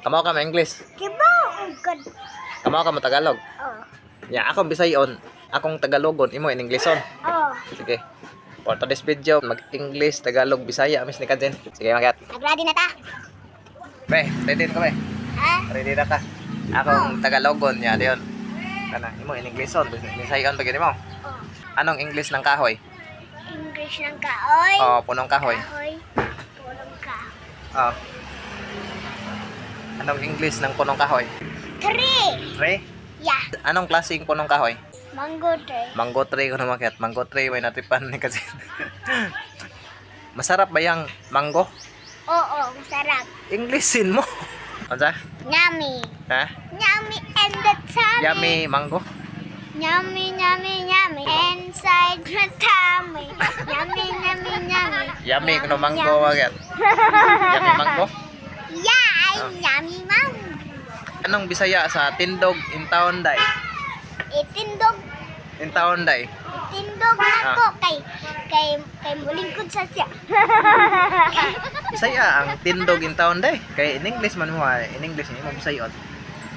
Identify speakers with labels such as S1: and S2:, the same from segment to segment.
S1: Kamo ka ma-English.
S2: Kibaw ka.
S1: Kamo ka mo Tagalog.
S2: Oh.
S1: Ya, akong Bisayon, akong Tagalogon, imo in Englisson.
S2: Oh.
S1: Sige. For today's video, mag-English, Tagalog, Bisaya, miss ni Kajin. Sige, magat.
S2: Nag-ready na ta?
S1: Be, ready na ka, be.
S2: Ha?
S1: Ready na ka. Akong Tagalogon, ya, diyon. Kana, imo in Englisson, Bisayon pa gini mo.
S2: Oh.
S1: Anong English ng kahoy?
S2: English ng kaoy.
S1: Oh, punong kahoy.
S2: Kahoy. Purong kahoy.
S1: Oh. Anong English ng punong kahoy?
S2: Tree.
S1: Tree?
S2: Yeah.
S1: Anong klaseng punong kahoy?
S2: Mango tree.
S1: Mango tree ko naman kaya't mango tree may natripan ni kasi. Masarap ba yung mango?
S2: Oo, masarap.
S1: Englishin mo. Ano?
S2: Yummy.
S1: Ha?
S2: Yummy and the tummy.
S1: Yummy mango?
S2: Yummy, yummy, yummy. Inside the tummy. Yummy, yummy, yummy.
S1: Yummy kuno mango magyat. Yummy mango?
S2: Yeah,
S1: Ah.
S2: yummy mango.
S1: Anong Bisaya sa tindog in town day?
S2: Itindog,
S1: In town day.
S2: itindog ako kay mulingkod sa siya.
S1: Bisaya ang tindog in town day. Kay in English man mo ah. In English imo Bisayon.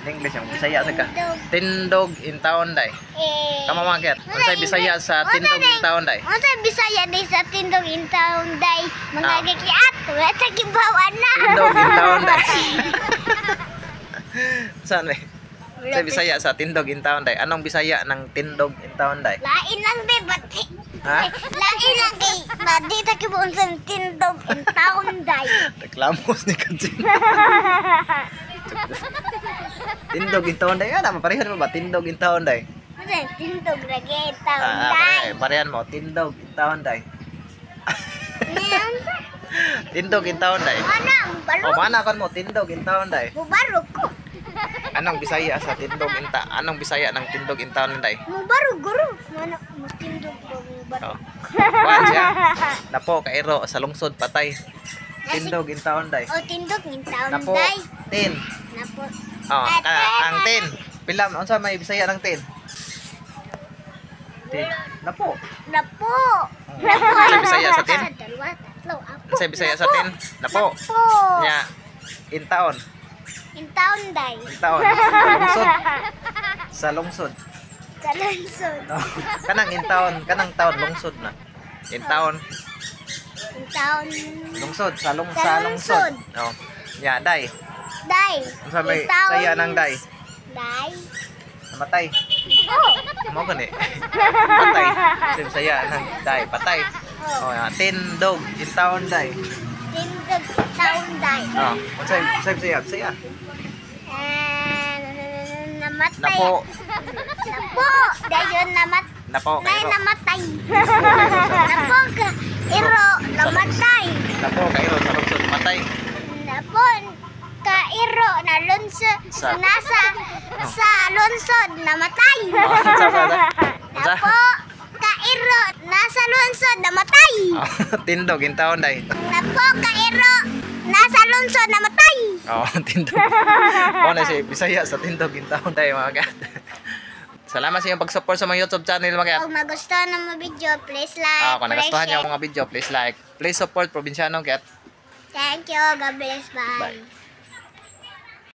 S1: In English ang Bisaya sa ka.
S2: Tindog.
S1: Tindog in town day.
S2: Eh.
S1: Tama magyat. Unsay Bisaya sa tindog in town day?
S2: Unsa Bisaya day sa tindog in town day? Mga gikiat, wala sa gibawan na.
S1: Tindog in town day. Saan eh? Sa Bisaya sa tindog in town day. Anong Bisaya ng tindog in town day?
S2: Lain lang be, bati.
S1: Ha?
S2: Lain lang kay bati ta kibuon sa tindog in town day.
S1: Reklamos ni Kajin. Tindog in town day. Ano, parehan mo ba? Tindog in town day.
S2: Unsa tindog ra kay in town
S1: Ah,
S2: day?
S1: parehan mo. Tindog in town day.
S2: Unsa?
S1: Tindog in town day.
S2: Ana,
S1: O,
S2: mubaro.
S1: mana kon mo. Tindog in town day.
S2: Mubaro ko.
S1: Anong Bisaya sa tindog in ta Anong Bisaya ng tindog in town day?
S2: Mubaro guro. Mana mo tindog ba mubaro.
S1: Oh. Kuan siya. Napo kairo sa lungsod patay. Tindog in town day.
S2: O tindog in town
S1: Napo.
S2: day.
S1: Tin.
S2: Napo.
S1: Oh, kana ang tin. Pila unsa may Bisaya ng tin? Tin. Napo.
S2: Napo.
S1: Unsa Bisaya sa tin?
S2: Isa, dalawa, tatlo, apo.
S1: Unsa Bisaya sa tin? Napo.
S2: Napo.
S1: Nya in town.
S2: In town day.
S1: In town. Sa lungsod. Sa lungsod.
S2: Sa lungsod.
S1: No. Kanang in town, kanang town lungsod na. In town,
S2: In town.
S1: lungsod, sa lung
S2: Sa
S1: sa lungsod.
S2: lungsod.
S1: No. Nya day.
S2: Day.
S1: Unsa may
S2: In town.
S1: saya ng day?
S2: Day.
S1: Namatay.
S2: Oh.
S1: Mo gani. Patay. Sa Bisaya ng day, patay.
S2: Oh.
S1: Oh, ya. Tindog in town day.
S2: Tindog in town day.
S1: Oh, unsay unsay Bisaya? Bisaya.
S2: Eh, namatay.
S1: Napo.
S2: Napo. Dayon namat.
S1: Napo
S2: Nay
S1: kairo.
S2: namatay.
S1: Napo kairo sa
S2: Napo ka. Iro namatay.
S1: Napo kairo sa lungsod patay.
S2: Napo ka iro na lungsod nasa sa lungsod namatay.
S1: Oh, unsa unsa unsa? Unsa?
S2: Napo ka iro nasa lungsod namatay.
S1: Oh, tindog in town day.
S2: Napo ka iro nasa lungsod namatay.
S1: Oh, tindog. Mo na si Bisaya sa tindog in town day mga kat. Salamat sa inyong pag-support sa mga YouTube channel mga kat.
S2: Kung magustuhan ng mga video, please like,
S1: Ah, kung
S2: please
S1: nagustuhan niyo
S2: share.
S1: ang mga video, please like. Please support Probinsyano kat.
S2: Thank you. God bless. Bye.
S1: Bye.